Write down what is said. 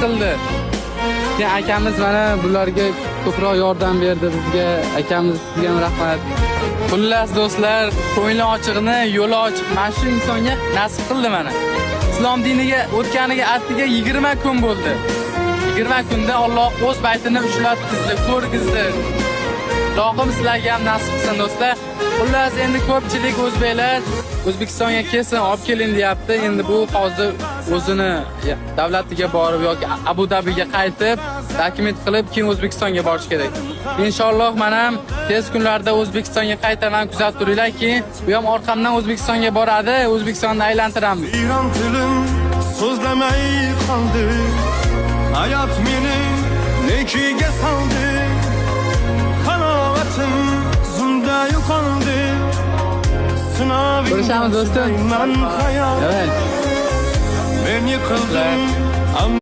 qildi. Keyin akamiz mana bularga ko'proq yordam berdi bizga. Akamiz, sizga ham rahmat. Xullas, do'stlar, ko'ngli ochiqni yo'li ochiq. Mana shu insonga nasib qildi mana. Islom diniga o'tganiga attiga 20 kun bo'ldi. 20 kunda Alloh o'z baytini ushlatgizdi, ko'rgizdi. Ilohim sizlarga ham nasib qilsin, do'stlar. Xullas, endi ko'pchilik o'zbeklar O'zbekistonga kelsin, olib keling deyapti. Endi bu hozir o'zini davlatiga borib yoki Abu Dabiga qaytib, dokument qilib, keyin O'zbekistonga borish kerak. Inshaalloh, men ham tez kunlarda O'zbekistonga qaytaman, kuzatib turinglar. Keyin bu ham orqamdan O'zbekistonga boradi, O'zbekistonni aylantiramiz. Vayron tilim so'zlamay qoldi. Hayot meni nekiga soldi. Halovatim zumda yo'qoldi. Sinovingga Ko'rishamiz, do'stim. chidayman hayot. Evet. Men yiqildim.